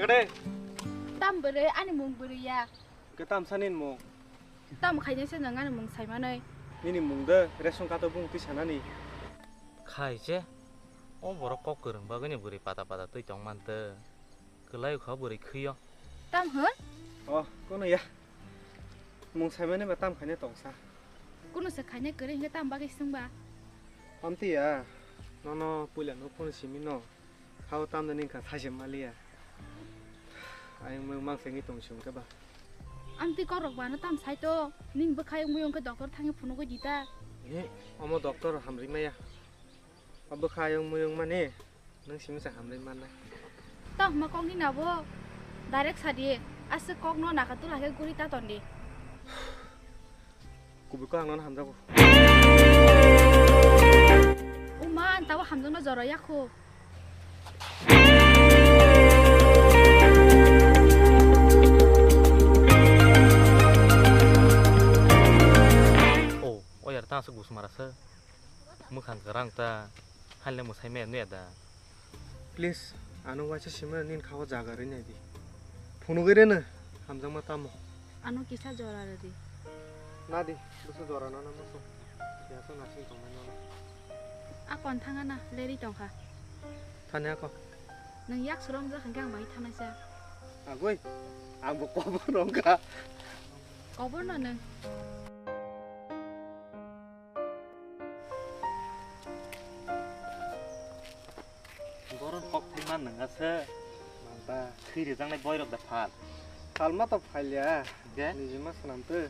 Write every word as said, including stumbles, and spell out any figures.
Kade? Tam bwrwi, ani mung bwrwi ya. Ke tam sa nini mung? Tam khainai se nang ani mung saimanai. Nini mung de ration card o bung twi sanani. Khai se, o borok kok kwrwng bagwini bwrwi pata pata twi tong man tw. Kwlai kha bwrwi khwio. Tam hwn? Oh, kono ya. Mung saimani ba tam khaina tongsa. Kuno se khaina kwrwi hwnkhe tam bagwi swngba? Amtwi ya, nono puila no phone simi no. Khao tam da nini kha saise maliya. Ayang mung mang sengi tong sung ke ba. Amtwi kok rok ba no tam sai to. Ning bwkhayung muyung khe doctor thangwi phunugwi di ta. He, omo doctor hamri maya. O bwkhayung muyung mani. Nung simi sa hamlai manna. Tamo kok ni nabo. Direct sadi. Aswk kok no naka tula khe guri ta tondi. Kubui ko ang nono hamjago. Uma, ang tabo hamjakno jora yakho. Oh, o yar ta aswk bus mara sa. Mwkhang kwrang ta. Haile mwsai maya nuya da. Please, ano waisa sima nini kha o jaga rwi nai di. Phunugwi reno, hamjakma tamo. Ano kisa jora rw di. Na di, bwswk jora no, no, bwswk. Yaso nasing tongmani no. A kon thanga na, lerwi tongkha. Thani ako. Nwng yak surom jak hwnkhe ang bai thangnai sa. Agoi, ang bo kobor rongkha. Kobor no nwng. Boron kok thai man nang ase. Manta. Thwi rijak nai boy rok da phal. Phal ma to phal ya. Ge? Niji ma swnam tw.